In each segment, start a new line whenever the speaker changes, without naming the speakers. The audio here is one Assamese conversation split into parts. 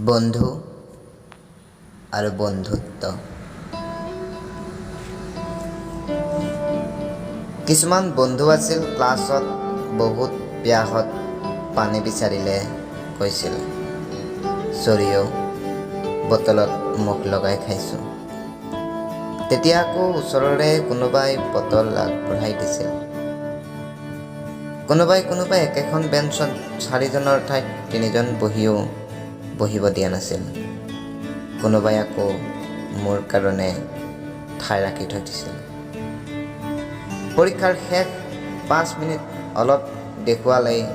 বন্ধু আৰু বন্ধুত্ব। কিছুমান বন্ধু আছিল, ক্লাছত বহুত পিয়াহত পানী বিচাৰিলে কৈছিল, "চৰি অ', বটলত মুখ লগাই খাইছোঁ।" তেতিয়া আকৌ ওচৰৰে কোনোবাই বটল আগবঢ়াই দিছিল। কোনোবাই কোনোবাই একেখন বেঞ্চত চাৰিজনৰ ঠাইত তিনিজন বহিও বহিব দিয়া নাছিল। কোনোবাই আকৌ মোৰ কাৰণে ঠাই ৰাখি থৈ দিছিল। পৰীক্ষাৰ শেষ 5 মিনিট অলপ দেখুৱালেই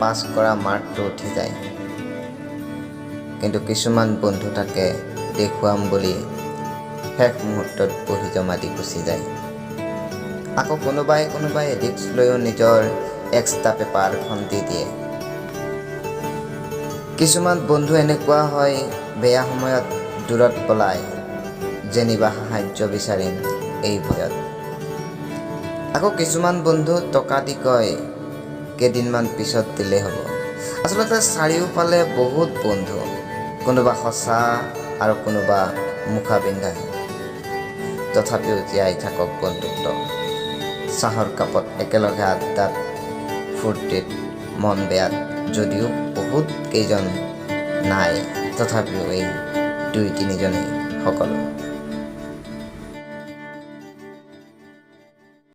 পাছ কৰা মাৰ্কটো উঠি যায়। কিন্তু কিছুমান বন্ধু থাকে, দেখুৱাম বুলি শেষ মুহূৰ্তত বহী জমা দি গুচি যায়। আকৌ কোনোবাই কোনোবাই ৰিস্ক লৈও নিজৰ এক্সট্ৰা পেপাৰখন দি দিয়ে। কিছুমান বন্ধু এনেকুৱা হয়, বেয়া সময়ত দূৰত পলায়, যেনিবা সাহায্য বিচাৰিম এই ভয়ত। আকৌ কিছুমান বন্ধু টকা দি কয়, "কেইদিনমান পিছত দিলেই হ'ব।" আচলতে চাৰিওফালে বহুত বন্ধু, কোনোবা সঁচা আৰু কোনোবা মুখা পিন্ধাহে। তথাপিও জীয়াই থাকক বন্ধুত্ব, চাহৰ কাপত একেলগে আড্ডাত, ফূৰ্তিত, মন বেয়াত। যদিও বহুত কেইজন নাই, তথাপিও এই দুই তিনিজনেই সকলো।